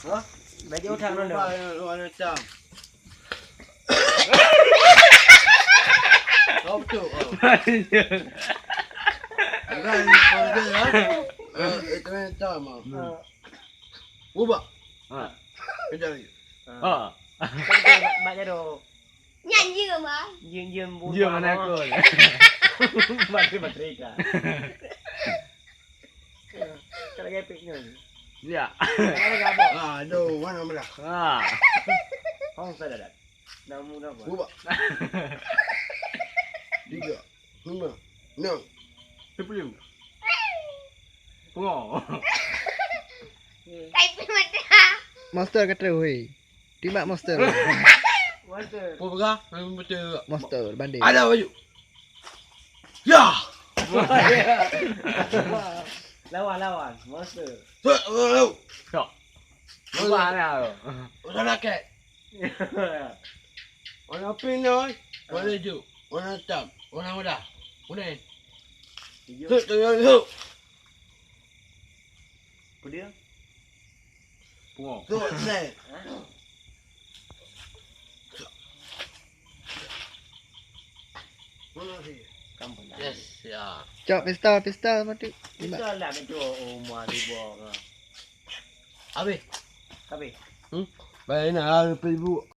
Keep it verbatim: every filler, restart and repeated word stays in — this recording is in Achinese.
Hah? Baju udah mana? Warna hitam. Kau betul kau. Enggak, ini kau dia, ha? Eh, itu yang hitam, ha. Ubah. Ha. Kejar lagi. Ha. Bak jaroe. Nyan jeuem, ah. Jeuem, jeuem, jeuem mana aku? Mati, mati ka. Kalau gepek nyoe. Ya. Kalau gabok. Ah, aduh, mana belah? Ha. Hong sa dadak. Namu napa? Ubah. Tiga. Lima. Enam. Sepuluh. Pungo. Tapi mata. Monster kata, weh. Timbak monster. Monster. Apa peugah? Betul. Monster, banding. Ada baju. Ya. Lawan, lawan. Monster. Sok, sok, sok. Sok. Ubah lah tu. Udah laki. Warna pink dah, oi. Warna hijau. Warna hitam. Warna merah. Kuning. Hijau. Sok, sok, sok. Apa dia? Pungo. Sok, set. Ha? Mana sih? Kampung dah. Yes, ya. Cok pistol, pistol mati. Pistol dah betul. Oh, mah libur. Habis. Habis. Hmm? Baik, nak, ah, seribu.